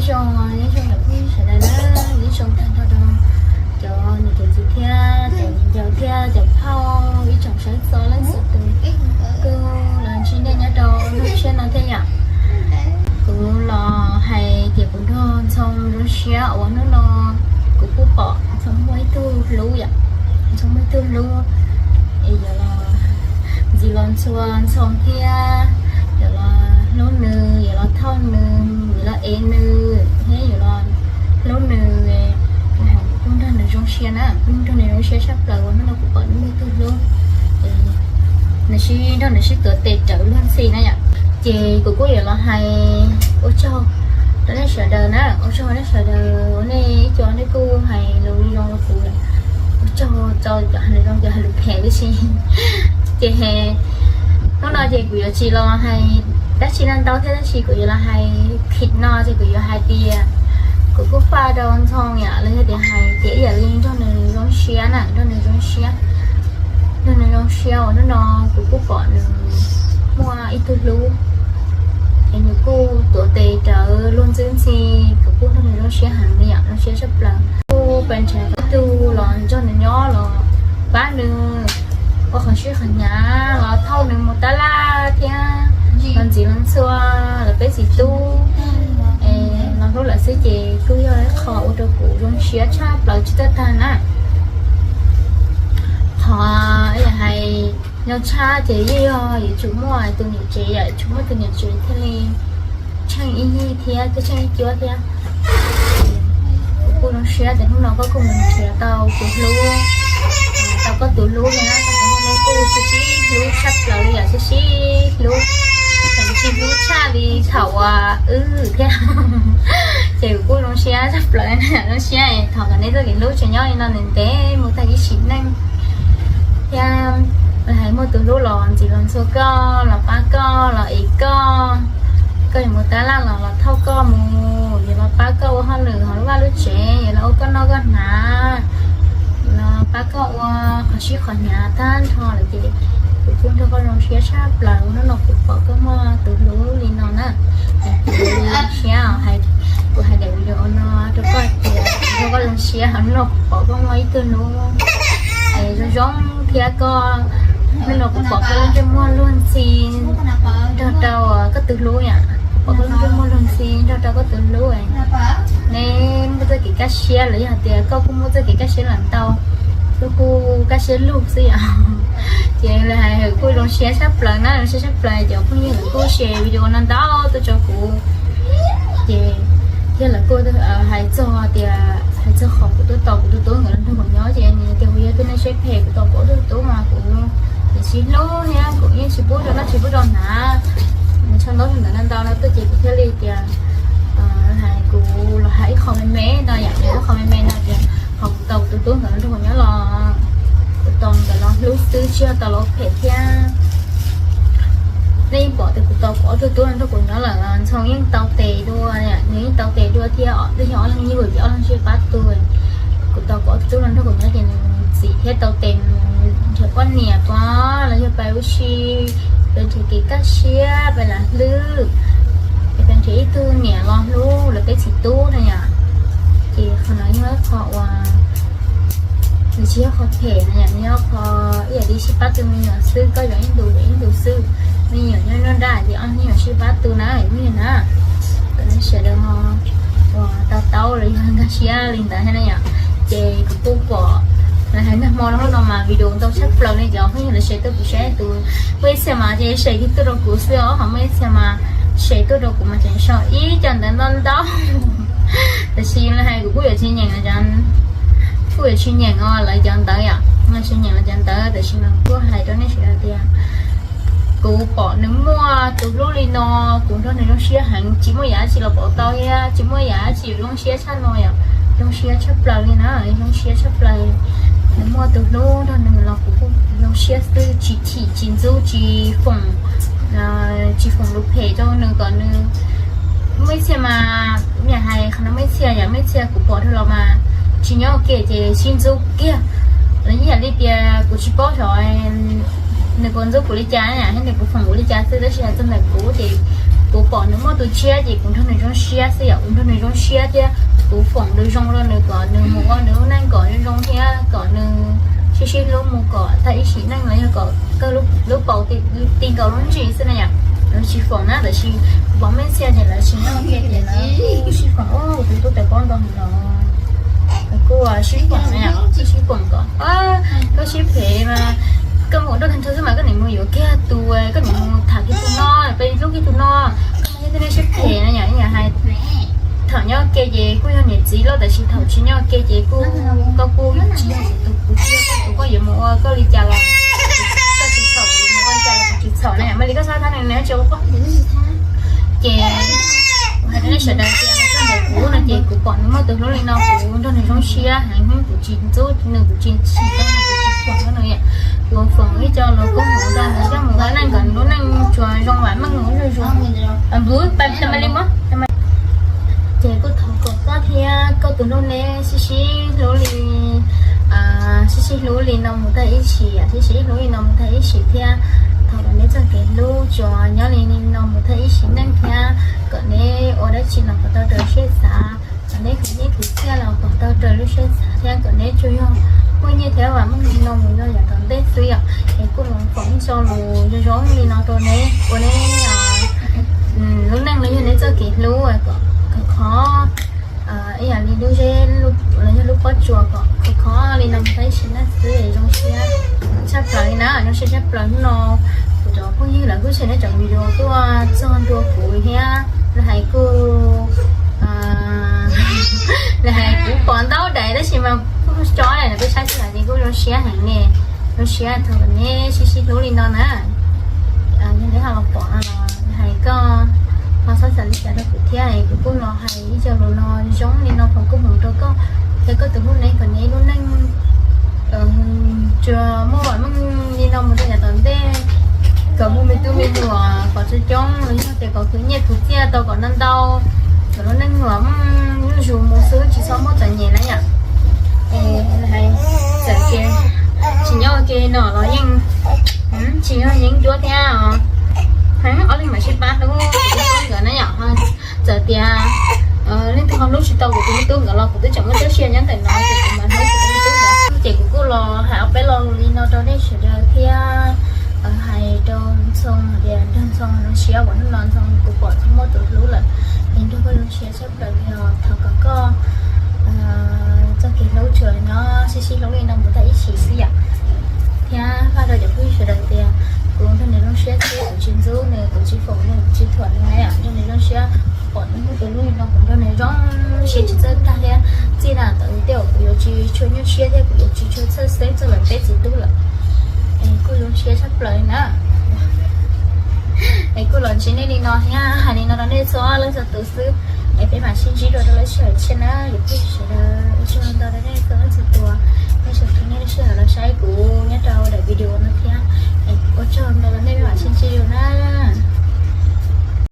Zoo, nyob zoo os phooj ywg sawv daws na, nyob zoo tag nrho rau cov niam cov txiv thiab cov viv ncaus thiab cov phauj ib tsoom saib txog leej txhua tus. Kuj los ntsib nej nyob rau hnub tshiab no thiab yom. Kuv los hais tias kuv nrog Ntxhoo zoo siab uas hnub no kuv kuj pom Ntxhoo muaj ib tug hlub yom. Ntxhoo muaj ib tug hlub es yuav los ntxiv los ntxhua Ntxhoo thiab yuav los hlub nws, yuav los thauj nws, yuav los ev nws thiab yuav los hlub nws. Kuv hais kuv kuj nrog nws zoo siab na, kuj nrog nws zoo siab tshaj plaws uas hnub no kuv pom nws muaj ib tug hlub. Nws sib nrog nws sib tuav tes rawv luag ntxhi na yom. Ces kuv kuj yuav los hais ua tsaug rau nej sawv daws na, ua tsaug nej sawv daws, nej ib co nej kuj hais lus zoo rau kuv. Ua tsaug rau cov hais lus zoo, cov hais lus phem tib si. Ces hnub no ces kuv yuav tsis los hais dab tsi no ntau thiab, tab sis kuv yuav los hais khib no ces kuv yuav hais tias kuv kuj faj rau Ntxhoo yom, los yog tias hais tias ib yam li nrog nws zoo siab na, nrog nws zoo siab, nrog nws zoo siab uas hnub no kuv kuj pom nws muaj ib tug hlub es nws kuj tuav tes rawv luag ntxhi ntxhi, kuv kuj nrog nws zoo siab heev li yom, zoo siab tshaj plaws. Kuj pes ntshav qhov tug los nrog nws nyob los pab nws ua qhov sib qhov hnyav, los thauj nws mus tab laj thiab los ntxiv los ntxhua lawv peb txiv tub es los hlub lawv xwb ces kuj yog ib qho ua rau kuv zoo siab tshaj plaws tsis tag tag na. Qhov hais zoo tshaj ces yeej yog yuav tsum muaj tus niam tsev, yuav tsum muaj tus niam tsev thiaj li tsheej ib yig thiab thiaj tsheej ib cuab thiab. Kuv kuj zoo siab tias hnub no koj kuj mus nrhiav tau tus hlub, tau koj tus hlub na, kuv kuj sib sib hlub tshaj plaws li yom, sib sib hlub, tseem tsis hlub tshaj li thaum uas wb thiab. Ces kuv kuj zoo siab tshaj plaws, zoo siab thov kom nej txoj kev hlub tseem nyob li no ntev ntev mus tag ib sim neej thiab. Hais muaj tus hlub los ntxiv los ntxhua koj, los pab koj, los ev koj, koj yuav mus tab laj los los thauj koj mus, yuav los pab koj ua hauj lwm hauv lub vaj lub tsev, yuav los ua koj noj koj hnav, los pab koj ua qhov sib qhov hnyav tag nrho lawm ces kuv kuj nrog koj zoo siab tshaj plaws hnub no kuv pom koj muaj tus hlub li no na. Kuv zoo siab hais, kuv hais daim video no rau koj tias nrog koj zoo siab hnub no kuv pom koj muaj ib tug hlub zoo zoo thiab koj, hnub no kuv pom koj lub ntsej muag luag ntxhi nrog rau koj tus hlub yom, kuv pom koj lub ntsej muag luag ntxhi nrog rau koj tus hlub. Neb muaj txoj kev kaj siab los yog tias koj kuj muaj txoj kev kaj siab los ntau, koj kuj kaj siab lug xwb yom. Ces li hais kuj zoo siab tshaj plaws na, zoo siab tshaj plaws cov phooj ywg lawv kuj share video no ntau tuaj rau kuv. Ces thiab lawv kuj hais txog tias, hais txog qhov kuv tuaj tos kuv tus tub nkawd los nrog kuv nyob ces nws tias kuv yog tus neeg siab phem, kuv tos kuv ob tug tub mas kuv yeej tsis hlub thiab kuv yeej tsis pub rau noj tsis pub rau hnav. Nws tshaj ntaub ntawd ntau no tuaj ces kuv thiaj li tias hais kuv los hais ib qho me me no yom, ib qho me me no tias qhov kuv tos kuv tus tub nkawd los nrog kuv nyob los kuv tos nkawd los hlub xwb tsis yog tos los phem thiab. Nej yeej pom tias kuv tos kuv ob tug tub los nrog kuv nyob lawm, Ntxhoo yeej tau tes dua, nws yeej tau tes dua thiab, twb yog ob leeg nyuj ces ob leeg sib pab tu. Kuv tos kuv ob tug tub los nrog kuv nyob ces nws txim thiab tau tes mus nrhiav poj niam pab los yog pab ua si, pab nrhiav kev kaj siab, pab lam hlwb, pab nrhiav ib tug niam los hlub lawv peb txiv tub na yom. Ces qhov no yog ib qho uas nws tsis yog qhov phem na yom, nws yog qho ib yam li sib pab tu me nyuam xwb, koj yog ib ntus yog ib ntus xwb. Me nyuam nyob nruab nrab ces ob me nyuam sib pab tu na me nyuam na. Kom nej sawv daws uas tau taub los yog nkag siab li ntawd thiab na yom. Ces kuv kuj pom lawv hais nag hmo no mas video ntau tshaj plaws li cov phooj ywg lawv share tuaj kuv saib tus, muaj ib txhia mas ces share kiag tuaj rau kuv xwb os, ho muaj ib txhia mas share tuaj rau kuv mas tseem sau ib co ntawv ntau ntau. Tab sis lawv hais kuv kuj yuav tsis nyeem, kuj yuav tsis nyeem os lawv cov ntawv yom, tsis nyeem lawv cov ntawv, tab sis mas kuj hais rau nej sawv daws tias kuv pom nws muaj tus hlub li no, kuv nrog nws zoo siab heev, tsis muaj yam dab tsi los pauv tau thiab tsis muaj yam dab tsi zoo siab tshaj no yom. Zoo siab tshaj plaws li na, zoo siab tshaj plaws. Nws muaj tus hlub nrog nws los kuv kuj zoo siab xwb, tsis chim tsis ntxub tsis foom, tsis foom lus phem rau nws kom nws, muaj ib txhia mas, yam hais qhov no muaj ib txhia yom, muaj ib txhia kuv pom dhau los mas tsis nyob ua ke ces sib ntxub kiag. Los ib yam li tias kuv tsis paub xyov nws puas ntxub kuv li cas thiab nws puas foom kuv li cas xwb, tab sis hais txog ntawm kuv ces Kuv pom nws muaj tus tshiab ces kuv nrog nws zoo siab xwb yom, kuv nrog nws zoo siab thiab kuv foom nws zoo rau nws kom nws mus ua nws lub neej kom zoo zoo thiab kom nws sib sib hlub mus kom tag ib sim neej los yog kom kawg lub paus ti nkaus lub ntsis xwb na yom. Lawv tsis foom na, tab sis kuv pom mej txhia ces lawv tsis nyob ua ke ces lawv sib foom. Ua tus tub tawv pob nrog los kuj sib foom na yom, sib foom kom koj sib phem mas koj mus ua dab tag nrho xwb mas koj niam mus yuav kiag tus, koj niam mus tham kiag tus no, peb hlub kiag tus no, koj mas yog tej neeg sib phem na yom. Hais thaum nyob ua ke ces kuj yog niam txiv loj, tab sis thaum tsis nyob ua ke ces kuj koj kuj tsis yog kuv tus, kuv tsis yog koj tus, koj yuav mus ua koj li cas los koj tsis txhaum, kuv yuav mus ua li cas los kuv tsis txhaum na yom. Mas li koj txhob thab nws, nws tsis ua koj. Ces kuv hais rau nej sawv daws tias koj ntawm kuv no ces kuv pom nws muaj tus hlub li no kuv nrog nws zoo siab heev, kuv tsis ntxub nws, kuv tsis tsim tau nws, kuv tsis foom rau nws, kuv foom ib co lus koob hmoov rau nws coj mus ua neej kom nws lub neej tsuas zoo vam meej mus zuj zus. Ces kuj thov kom koj thiab koj tus hlub neb sib sib hlub li, sib sib hlub li no mus tag ib sim, sib sib hlub li no mus tag ib sim thiab thov kom neb txoj kev hlub tsuas nyob li no mus tag ib sim neej thiab kom neb ua dab tsi los kom tau raws siab xav, kom neb khwv nyiaj khwv txiaj los kom tau raws lub siab xav thiab kom neb tsuas yog muaj nyiaj thiab vam meej li no mus rau yav tom ntej xwb yom. Es kuj los foom ib co lus zoo zoo li no rau neb ua neb lub neej los yog neb txoj kev hlub kom khov khov ib yam li lub zeb los yog lub pob tsuas kom khov khov li no mus tag ib sim neej xwb. Zoo siab tshaj plaws li na, zoo siab tshaj plaws hnub no kuv cov phooj ywg lawv kuj share neb cov video tuaj txog ntua kuv thiab lawv hais kuj lawv hais kuv pom ntau dais tab sis mas kuj cov lawv peb saib tsis hais ces kuj zoo siab heev ne. Zoo siab thov kom neb sib sib hlub li no na. Yog neb ho los pom no los hais koj ho txhob xav li cas rau kuv thiab, kuv kuj los hais ib co lus no zoo li no foom koob hmoov rau koj thiab koj tus hlub neb kom neb lub neej tsuas muaj vam meej li no mus rau yav tom ntej, kom muaj me tub me nyuam kom coob coob los yog tias kom khwv nyiaj khwv txiaj tau kom ntau ntau, kom lub neej vam meej zuj zus mus xwb tsis txhob muaj txom nyem na yom. Es hais txawm tias tsis nyob ua ke no los yeej tsis yog yeeb ncuab thiab os. Heev, ob leeg mam sib pab hlub, kuv tus me tub nkawd na yom. Txawm tias leej twg ho hlub tsis tau kuv tus me tub nkawd los kuv twb tseem muaj txoj sia nyob ntawm no ces kuv mam hlub kuv tus me tub nkawd. Ces kuv kuj los hais ob peb lo lus li no rau nej sawv daws thiab hais rau Ntxhoo hais tias nrog Ntxhoo zoo siab uas hnub no Ntxhoo kuv pom tsis muaj tus hlub lawm, es nrog koj zoo siab tshaj plaws li os. Thov kom koj txoj kev hlub tsuas nyob sib sib hlub li no mus tag ib sim xwb yom. Thiab faj rau cov phooj ywg sawv daws tias kuv nrog nws zoo siab xwb, kuv tsis ntxub nws, kuv tsis foom nws, kuv tsis thuam nws na yom. Nrog nws zoo siab, pom nws muaj tus hlub li no kuv nrog nws zoo siab tsis txawj tag thiab. Txij no tawm mus tej uas kuv yuav tsis tshua nyuaj siab thiab kuv yuav tsis tshua txhawj xeeb txog lawv peb txiv tub lawm. Es kuj zoo siab tshaj plaws li na. Es kuj los ntsib nej li no thiab hais li no rau nej txhua leej txhua tus xwb. Es peb mam sib ntsib dua rau lwm sij hawm tshiab na, yus phooj ywg sawv daws, ua tsaug ntau rau nej txhua leej txhua tus, nej sawv